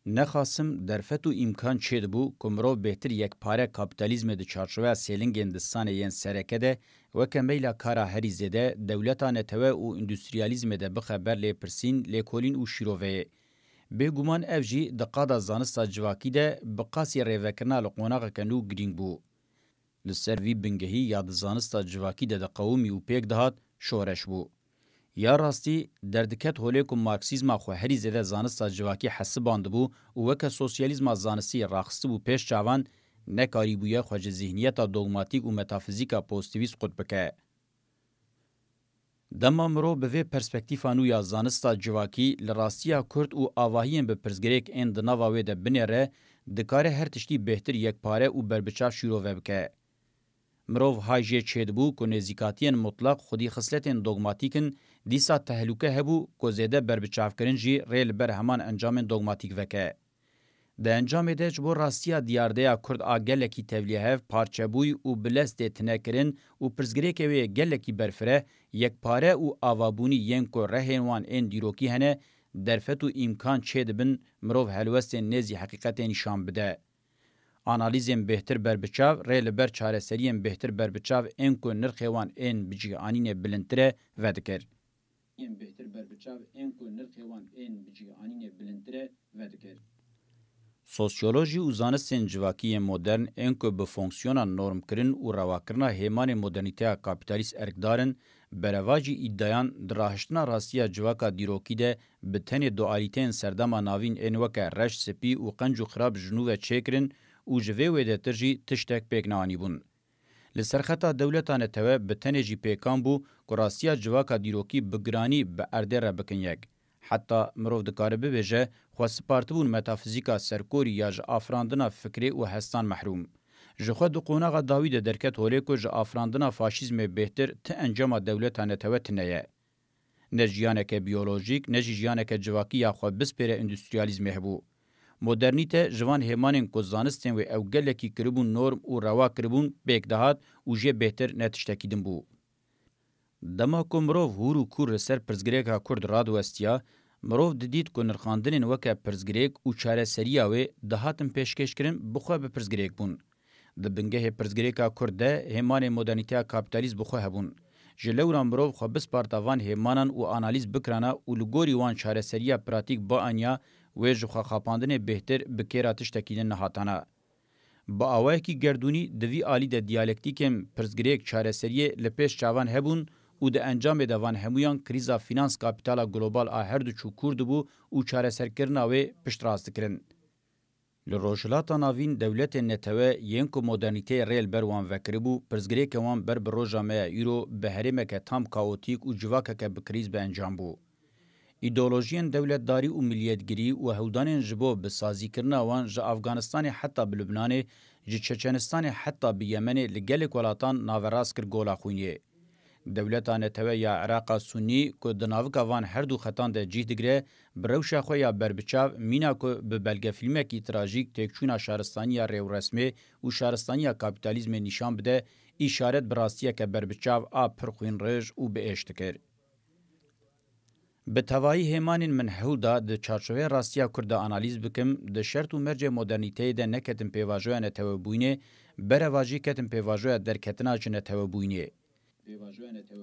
Nexasim derfet û îmkan çêdibû ku mirov bêhtir yekpare kapîtalîzmê di çarçoveya sêlingên distanê yên sereke de weke meyla kara herî zêde, dewleta netewe û îndustriyalîzmê de bixe ber lêpirsîn, lêkolîn û şîroveyê. Bêguman ev jî di qada zanista civakî de bi qasî rêvekirina li qonaxeke nû girîng bû. Li ser vî bingehî ya di zanista civakî de diqewimî û pêk dihat, şoreş bû. Ya rastî, derdiket holê ku marksîzma xwe herî zêde zanista civakî hesibandibû û weke sosyalîzma zanistî raxistibû pêş çavan, nekarîbûye xwe ji zîhniyeta dogmatîk û metafizîka pozîtîvîst qut bike. Dema mirov bi vê perspektîfa nû ya zanista civakî li rastiya Kurd û avahiyên bi pirsgirêk ên di nava wê de binêre, dikare her tiştî bêhtir yekpare û berbiçav şîrove bike. Mirov hay jê çêdibû ku nêzîkatiyên mutlaq xwedî xisletên dogmatîk in, dîsa tehlûke hebû ku zêde berbiçavkirin jî rê li ber heman encamên dogmatîk veke. Di encamê de ji bo rastiya diyardeya Kurd a gelekî tevlîhev, parçebûyî û bi lez tê tinekirin û pirsgirêkê wê yê gelekî berfireh, yekpare û avabûnî yên ku rehên wan ên dîrokî hene, derfet û îmkan çêdibin mirov helwestên nêzî heqîqetê nîşan bide. Analîzên bêhtir berbiçav rê li ber çareseriyên bêhtir berbiçav ên ku nirxê wan ên bi cih anînê bilindtir e, vedikir. Yên bêhtir berbiçav ên ku nirxê wan ên bi cih anînê bilindtir e, vedikir. Sosyolojî û zanistên civakî yên modern ên ku bi fonksiyona normkirin û rewakirina hêmanê modernîteya kapîtalîst erkdar in, berevajî îddiayan di rahiştina rastiya civaka dîrokî de bi tenê dualîteyên serdema navîn ên weke reş spî û qenc û xirab ji nû ve çêkirin û ji vê wêdetir jî tiştek pêk neanîbûn. Li serxeta dewleta netewe bi tenê jî pêkan bû ku rastiya civaka dîrokî bi giranî bi erdê re bikin yek. Heta mirov dikare bibêje, xwe spartibûn metafizîka serkorî ya ji afirandina fikrê û hestan mehrûm. Ji xwe di qonaxa dawî de derket holê ku ji afirandina faşîzmê bêhtir ti encama dewleta netewe tune ye. Ne jiyaneke biyolojîk, ne jî jiyaneke civakî ya xwe bispêre îndustriyalîzmê hebû. Modernîte ji van hêmanên ku zanistên wê ew gelekî kiribûn norm û rewa kiribûn pêk dihat û jê bêhtir ne tiştekî din bû. Dema ku mirov hûr û kûr li ser pirsgirêka Kurd radiwestiya, mirov didît ku nirxandinên weke pirsgirêk û çareseriya wê dihatin pêşkêşkirin, bi xwe bi pirsgirêk bûn. Di bingehê pirsgirêka Kurd de hêmanên modernîteya kapîtalîst bi xwe hebûn. Ji lewra mirov xwe bisparta van hêmanan û analîz bikirana û li gorî wan çareseriya pratîk bianiya, wê ji xwe xapandinê bêhtir bi kêra tiştekî din nehatana. Bi awayekî gerdûnî di vî alî de diyalektîkên pirsgirêk çareseriyê li pêş çavan hebûn û di encamê de van hemûyan krîza fînans kapîtala global a her du çû kûr dibû û çareserkirina wê piştrast dikirin. Li Rojhilata Navîn dewletên netewe yên ku modernîteyê rê li ber wan vekiribû, pirsgirêkên wan ber bi roja me ya îro bi herêmeke tam kaotîk û civakeke bi krîz bi encam bû. Îdeolojiyên dewletdarî û miliyetgirî û hewldanên ji bo bi sazîkirina wan ji Afganistanê heta bi Lubnanê, ji Çeçenistanê heta bi Yemenê li gelek welatan naverast kir gola xwîniyê. Dewleta netewe ya Iraqa Sunî ku di navika van her du xetan de cih digire, bi rewşa xwe ya berbiçav mîna ku bi belgefîlmekî trajîk têkçûna şaristaniya rêwresmê û şaristaniya kapîtalîzmê nîşan bide, îşaret bi rastiyeke berbiçav a pir xwînrij û bi êş dikir. Bi tevayî hêmanên min hewl da di çarçoveyê rastiya Kurd de analîz bikim, di şert û mercê modernîteyê de neketim pêvajoya netewebûyînê, berevajî ketim pêvajoya derketina ji netewebûyînê. Pêvajoya netewe.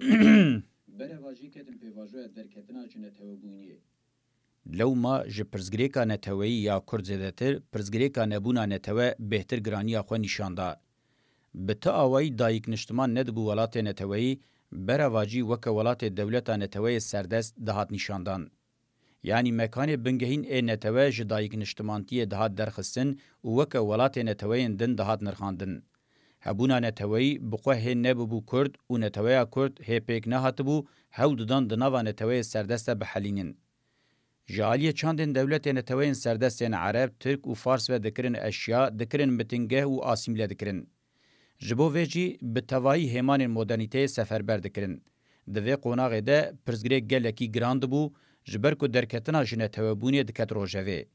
Berevajî ketim pêvajoya derketina ji netewebûyînê. Lewma ji pirsgirêka neteweyî ya Kurd zêdetir, pirsgirêka nebûna netewe bêhtir giraniya xwe nîşan da. Bi ti awayî dayik niştiman nedibû welatê neteweyî, berevacî weke welatê dewleta neteweyê serdest dihat nîşandan. Yanî mekanê bingehîn ê netewe ji dayik niştimantiyê dihat derxistin û weke welatê neteweyên din dihat nirxandin. Hebûna neteweyî bi xwe hê nebibû Kurd û neteweya Kurd hê pêk nehatibû, hewl didan di nava neteweyê serdest de bihelînin. Ji aliyê çandên dewletê neteweyên serdest ên Ereb, Tirk û Fars ve dikirin eşya, dikirin mitingeh û asîmle dikirin. Ji bo vê jî bi tevayî hêmanên modernîteyê seferber dikirin. Di vê qonaxê de pirsgirêk gelekî giran dibû, ji ber ku derketina ji netewebûnê diket rojevê.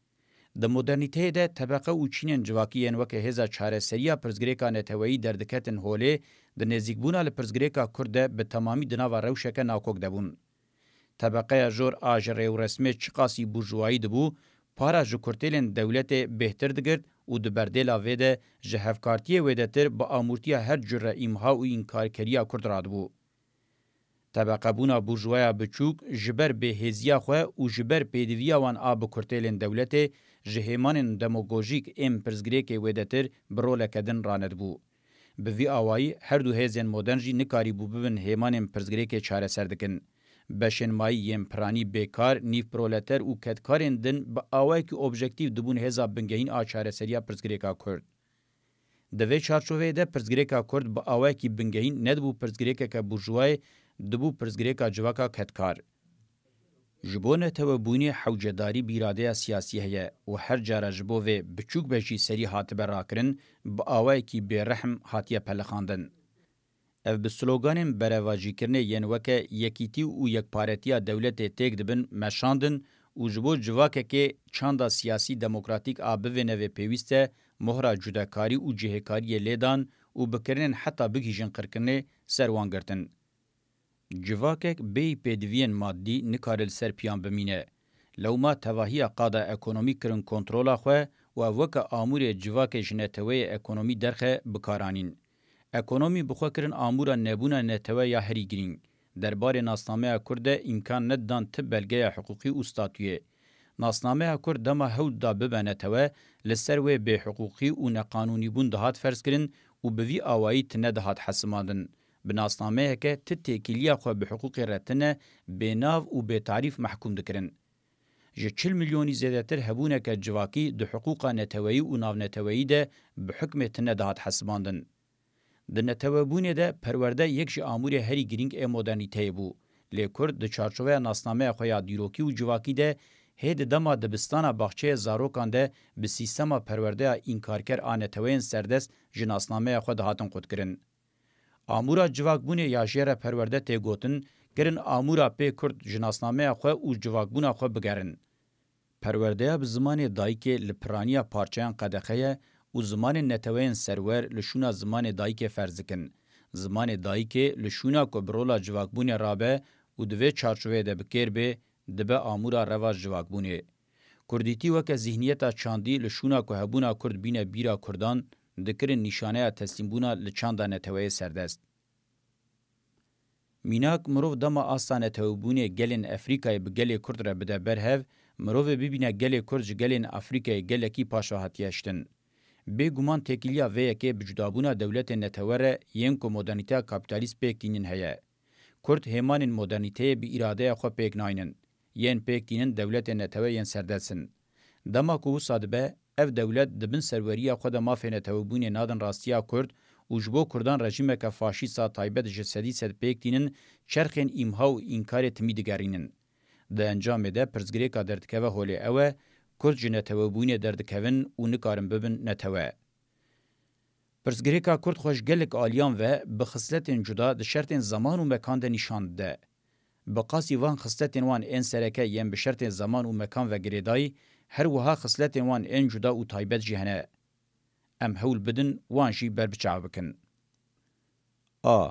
Di modernîteyê de tebeqe û çînên civakî yên weke hêza çareseriya pirsgirêka neteweyî derdiketin holê, di nêzîkbûna li pirsgirêka Kurd de bi temamî di nava rewşeke nakok de bûn. Tebeqeya jor a ji rêwresmê çiqasî burjuvayî dibû, para ji kurtêlên dewletê bêhtir digirt û di berdêla vê de ji hevkartiyê wêdetir bi amûrtiya her cure îmha û înkarkeriya Kurd radibû. Tebeqebûna burjuvaya biçûk ji ber bêhêziya xwe û ji ber pêdiviya wan a bi kurtêlên dewletê ji hêmanên demagojîk ên pirsgirêkê wêdetir bi roleke din ranedibû. Bi vî awayî her du hêzên modern jî nikarîbû bibin hêmanên pirsgirêkê çareser dikin. Beşên mayî yên piranî bêkar, nîv proleter û kedkarên din bi awayekî objektîf dibûn hêza bingehîn a çareseriya pirsgirêka Kurd. Di vê çarçoveyê de pirsgirêka Kurd bi awayekî bingehîn nedibû pirsgirêkeke burjuvayê, dibû pirsgirêka civaka kedkar. Ji bo netewebûnê hewcedarî bi îradeya siyasî heye û her cara ji bo vê biçûk be jî serî hatibe rakirin, bi awayekî bêrehm hatiye pelixandin. Ev bi sloganên berevajîkirinê yên weke yekîtî û yekparetiya dewletê têk dibin meşandin û ji bo civakekê çanda siyasî demokratîk a bivê nevê pêwîst e, mohra cudekarî û cihêkariyê lê dan û bi kirinên heta bigihîjin qirkirinê ser wan girtin. Civakek bêyî pêdiviyên madî nikare li ser piyan bimîne. Lewma tevahiya qada ekonomî kirin kontrola xwe û ev weke amûrê civakê ji neteweyê ekonomî derxe bi kar anîn. Ekonomî bi xwe kirin amûra nebûna netewe ya herî girîng. Derbarê nasnameya Kurd de îmkan nedidan ti belgeya hiqûqî û statuyê. Nasnameya Kurd dema hewl da bibe netewe, li ser wê bêhiqûqî û neqanûnîbûn dihat ferzkirin û bi vî awayî tine dihat hesimandin. Bi nasnameyeke ti têkiliya xwe bi hiqûqê re tine bênav û bêtarîf mehkûm dikirin. Ji çil milyonî zêdetir hebûneke civakî di hiqûqa neteweyî û navneteweyî de bi hukmê tine dihat hesibandin. Di netewebûnê de perwerde yek ji amûrê herî girîng ê modernîteyê bû. Lê Kurd di çarçoveya nasnameya xwe ya dîrokî û civakî de hê di dema dibistana baxçeyê zarokan de bi sîstema perwerdeya înkarker a neteweyên serdest ji nasnameya xwe dihatin qutkirin. Amûra civakbûnê ya jê re perwerde tê gotin, kirin amûra pê Kurd ji nasnameya xwe û civakbûna xwe bigerin. Perwerdeya bi zimanê dayikê li piraniya parçeyan qedexe ye û zimanên neteweyên serwer li şûna zimanê dayikê ferz dikin. Zimanê dayikê li şûna ku bi rola civakbûnê rabe û di vê çarçoveyê de bi kêr bê, dibe amûra reva civakbûnê. Kurdîtî weke zîhniyeta çandî li şûna ku hebûna Kurd bîne bîra Kurdan, dikirin nîşaneya teslîmbûna li çanda neteweyê serdest. Mînak, mirov dema asta netewebûnê gelên Efrîkayê bi gelê Kurd re bide ber hev, mirovê bibîne gelê Kurd ji gelên Afrîkayê gelekî paş ve hatiye hiştin. Bêguman têkiliya vê yekê bi cudabûna dewletên netewe re yên ku modernîteya kapîtalîst pêk tînin heye. Kurd hêmanên modernîteyê bi îradeya xwe pêk naynin. Yên pêk tînin dewletên netewe yên serdest in. Dema ku wisa dibe, ev dewlet di bin serweriya xwe de mafê netewebûnê nadin rastiya Kurd û ji bo Kurdan rejîmeke faşîst a taybet ji sedî sed pêk tînin, çerxên îmha û înkarê timî digerînin. Di encamê de pirsgirêka derdikeve holê ew e, Kurd ji netewebûnê derdikevin û nikarin bibin netewe. Pirsgirêka Kurd xwe ji gelek aliyan ve bi xisletên cuda di şertên zeman û mekan de nîşan dide. Bi qasî van xisletên wan ên sereke yên bi şertên zeman û mekan ve girêdayî, her wiha xisletên wan ên cuda û taybet jî hene. Em hewl bidin wan jî berbiçav bikin. A.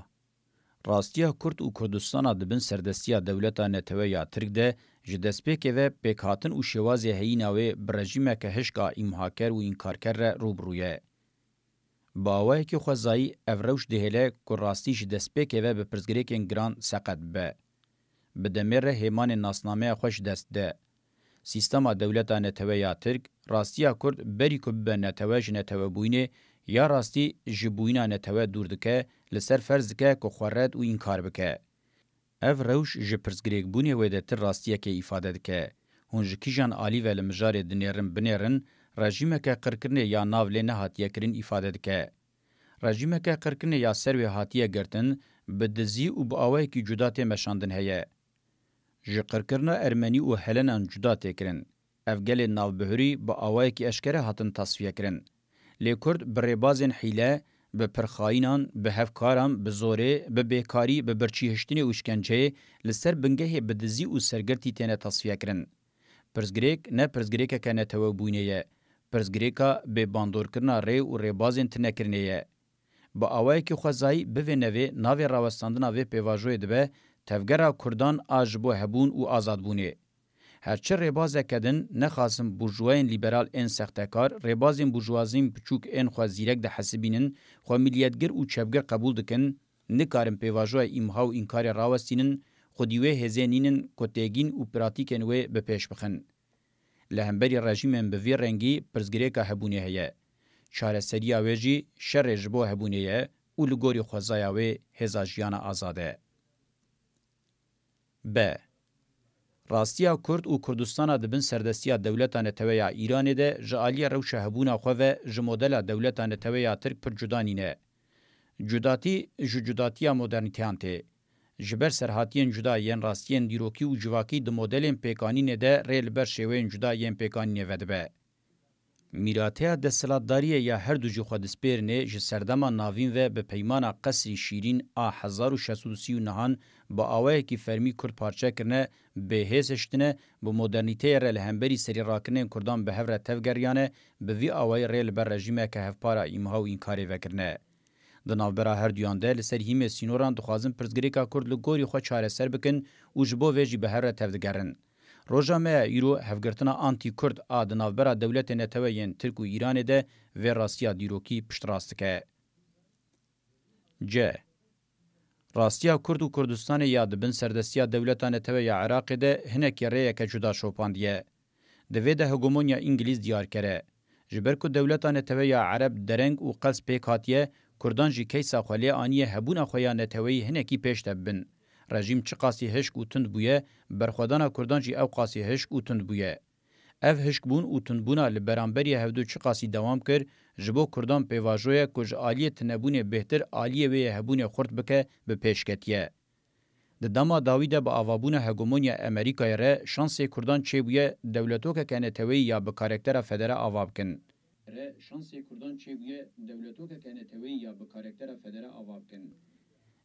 Rastiya Kurd û Kurdistana di bin serdestiya dewleta netewe ya Tirk de ji destpêkê ve pêkhatin û şêwazê heyîna wê bi rejîmeke hişk a îmhaker û înkarker re rû bi rû ye. Bi awayekî xwezayî ev rewş dihêle ku rastî ji destpêkê ve bi pirsgirêkên giran seqet bibe. Bi demê re hêmanên nasnameya xwe ji dest dide. Sîstema dewleta netewe ya Tirk, rastiya Kurd berî ku bibe netewe ji netewebûyînê, ya rastî ji bûyîna netewe dûr dike, li ser ferz dike ku xwe red û înkar bike. Ev rewş ji pirsgirêkbûnê wêdetir rastiyekê îfade dike. Hûn ji kîjan alî ve li mijarê dinêrin binêrin, rejîmeke qirkirinê ya nav lê nehatiye kirin îfade dike. Rejîmeke qirkirinê ya ser wê hatiye girtin, bi dizî û bi awayekî cuda tê meşandin heye. Ji qirkirina Ermenî û Helenan cuda tê kirin. Ev gelên navbihurî bi awayekî eşkere hatin tasfiye kirin. Lê Kurd bi rêbazên hîle, bi pirxayînan, bi hevkaran, bi zorê, bi bêkarî, bi birçîhiştinê û şkenceyê li ser bingehê bi dizî û sergirtî têne tasfiye kirin. Pirsgirêk ne pirsgirêkeke netewebûyînê ye. Pirsgirêka bêbandorkirina rê û rêbazên tinekirinê ye. Bi awayekî xwezayî bivê nevê navê rawestandina vê pêvajoyê dibe tevgera Kurdan a ji bo hebûn û azadbûnê. Her çi rêbazeke din, nexasim burjûwayên lîberal ên sextekar, rêbazên burjûwaziyên piçûk ên xwe zîrek dihesibînin, xwe miliyetgir û çepgir qebûl dikin, nikarin pêvajoya îmha û înkarê rawestînin, xwedî wê hêzê nînin ku têgîn û pratîkên wê bi pêş bixin. Li hemberî rejîmên bi vî rengî pirsgirêka hebûnê heye. Çareseriya wê jî şerê ji bo hebûnê ye û li gorî xwezaya wê hêza jiyana azad e. B. Rastiya Kurd û Kurdistana di bin serdestiya dewleta netewe ya Îranê de ji aliyê rewşa hebûna xwe ve ji modela dewleta netewe ya Tirk pir cuda nîne. Cudatî ji cudatiya modernîteyan tê. Ji ber serhatiyên cuda yên rastiyên dîrokî û civakî di modelên pêkanînê de rê li ber şêweyên cuda yên pêkanînê vedibe. Mîrateya desthilatdariyê ya her du jî xwe dispêrinê ji serdema navîn ve bi peymana Qesrî Şîrîn a hezar û şeş sed û sî û nehan bi awayekî fermî Kurd parçe kirine, bêhêz hiştine, bi modernîteyê re li hemberî serî rakirinên Kurdan bi hev re tevgeriyane, bi vî awayî rê li ber rejîmeke hevpar a îmha û înkarê vekirine. Di navbera herduyan de li ser hîmê sînoran dixwazin pirsgirêka Kurd li gorî xwe çareser bikin û ji bo vê jî bi hev re tevdigerin. Roja me ya îro hevgirtina antî-Kurd a di navbera dewletê netewe yên Tirk û Îranê de vê rastiya dîrokî piştrast dike. C. Rastiya Kurd û Kurdistanê ya di bin serdestiya dewleta netewe ya Iraqê de hinekî rêyeke cuda şopandiye. Di vê de hegemonya Îngilîz diyarker e. Ji ber ku dewleta netewe ya Ereb dereng û qels pêk hatiye, Kurdan jî keysa xwe lê aniye hebûna xwe ya neteweyî hinekî pêş de bibin. Rejîm çiqasî hişk û tund bûye, berxwedana Kurdan jî ew qasî hişk û tund bûye. Ev hişkbûn û tundbûna li beramberî hevdu çiqasî dewam kir, ji bo Kurdan pêvajo ye ku ji aliyê tunebûnê bêhtir aliyê wê yê hebûnê xurt bike, bi pêş ketiye. Di dema dawî de bi avabûna hegemonya Amerîkayê re şansê Kurdan çêbûye dewletokeke neteweyî ya bi karaktera federe ava bikin. Re şansê Kurdan çêbûye dewletokeke neteweyî ya bi karaktera federe ava bikin.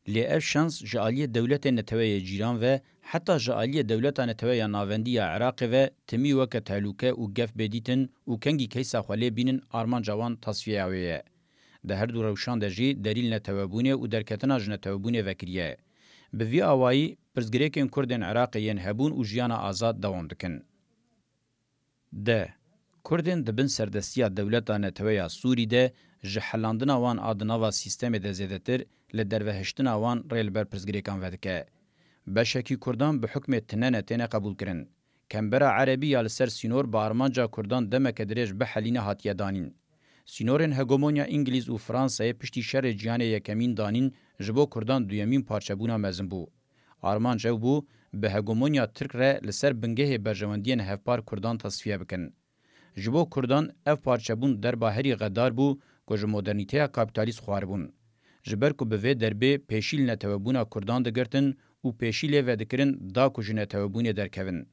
Lê ev şans ji aliyê dewletên netewe yê cîran ve heta ji aliyê dewleta netewe ya navendî ya Iraqê ve timî weke tehlûke û gef bê dîtin û kengî keysa xwe lê bînin armanca wan tasfiyeya wê ye. Di her du rewşan de jî derîl netewebûnê û derketina ji netewebûnê vekiriye. Bi vî awayî, pirsgirêkên Kurdên Iraqê yên hebûn û jiyana azad dewam dikin. D. Kurdên di bin serdestiya dewleta netewe ya Sûrî de ji helandina wan a di nava sîstemê de zêdetir li dervehiştina wan rê li ber pirsgirêkan vedike. Beşekî Kurdan bi hukmê tinene têne qebûlkirin. Kembera Erebî ya li ser sînor bi armanca Kurdan demeke dirêj bihelîne hatiye danîn. Sînorên hegemonya Îngilîz û Fransayê piştî Şerê Cîhanê Yekemîn danîn ji bo Kurdan duyemîn parçebûna mezin bû. Armanc ew bû, bi hegemonya Tirk re li ser bingehê berjewendiyên hevpar Kurdan tasfiye bikin. Ji bo Kurdan ev parçebûn derba herî xedar bû ku ji modernîteya kapîtalîst xwaribûn. Ji ber ku bi vê derbê pêşî li netewebûna Kurdan digirtin û pêşî lê vedikirin da ku ji netewebûnê derkevin.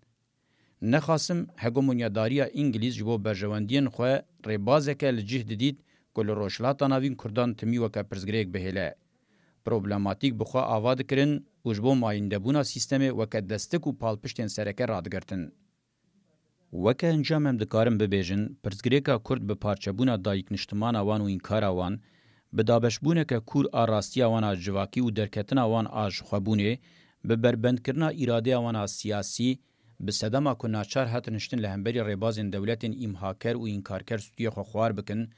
Nexasim hegemonyadariya Îngilîz ji bo berjewendiyên xwe rêbazeke li cih didît ku li Rojhilata Navîn Kurdan timî weke pirsgirêk bihêle. Problematîk bi xwe ava dikirin û ji bo mayîndebûna sîstemê weke destik û palpiştên sereke radigirtin. Weke encam em dikarin bibêjin, pirsgirêka Kurd bi parçebûna dayikniştimana wan û înkara wan, bi dabeşbûneke kûr a rastiya wan a civakî û derketina wan a jixwebûnê, bi berbendkirina îradeya wan a siyasî, bi sedema ku naçar hatin hiştin li hemberî rêbazên dewletên îmhaker û înkarker stûyê xwe xwar bikin,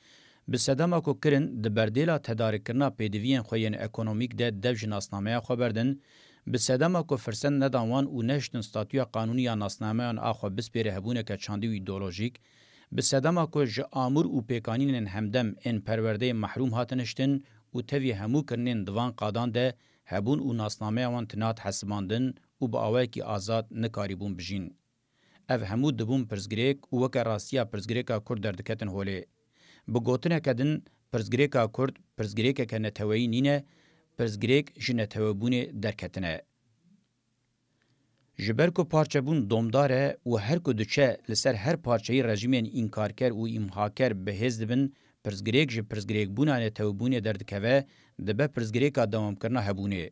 bi sedema ku kirin di berdêla tedarîkkirina pêdiviyên xwe yên ekonomîk de dev ji nasnameya xwe berdin, bi sedema ku firset nedan wan û nehiştin statûya qanûnî ya nasnameyan a xwe bispêre hebûneke çandî û îdeolojîk, bi sedema ku ji amûr û pêkanînên hemdem ên perwerdeyê mehrûm hatin hiştin û tevî hemû kirinên di van qadan de hebûn û nasnameya wan tune hat hesibandin û bi awayekî azad nikarîbûn bijîn. Ev hemû dibûn pirsgirêk û weke rastiya pirsgirêka Kurd derdiketin holê. Bi gotineke din, pirsgirêka Kurd pirsgirêkeke neteweyî nîne, pirsgirêk ji netewebûnê derketine. Ji ber ku parçebûn domdar e û her ku diçe li ser her parçeyî rejîmên înkarker û îmhaker bi hêz dibin, pirsgirêk ji pirsgirêkbûna netewebûnê derdikeve, dibe pirsgirêka dewamkirina hebûnê.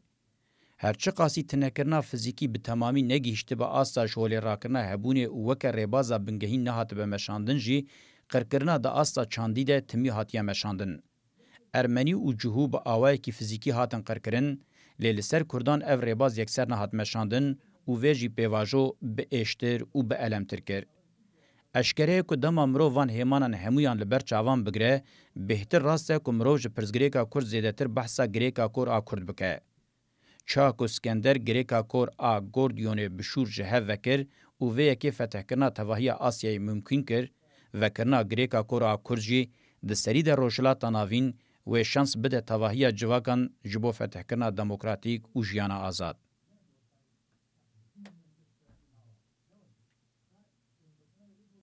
Her çiqasî tinekirina fizîkî bi temamî negihîştibe asta ji holê rakirina hebûnê û weke rêbaza bingehîn nehatibe meşandin jî, qirkirina di asta çandî de timî hatiye meşandin. Ermenî û Cihû bi awayekî fizîkî hatin qirkirin, lê li ser Kurdan ev rêbaz yekser nehat meşandin û vê jî pêvajo bi êştir û bi elemtir kir. Eşkere ye ku dema mirov van hêmanan hemûyan li ber çavan bigire, bêhtir rast e ku mirov ji pirsgirêka Kurd zêdetir behsa girêka kor a Kurd bike. Çawa ku Skender girêka kor a Gordiyonê bi şûr ji hev vekir û vê yekê fetihkirina tevahiya Asyayê mimkûn kir, vekirina girêka kor a Kurd jî di serî de Rojhilata Navîn wê şans bide tevahiya civakan ji bo fetihkirina demokratîk û jiyana azad.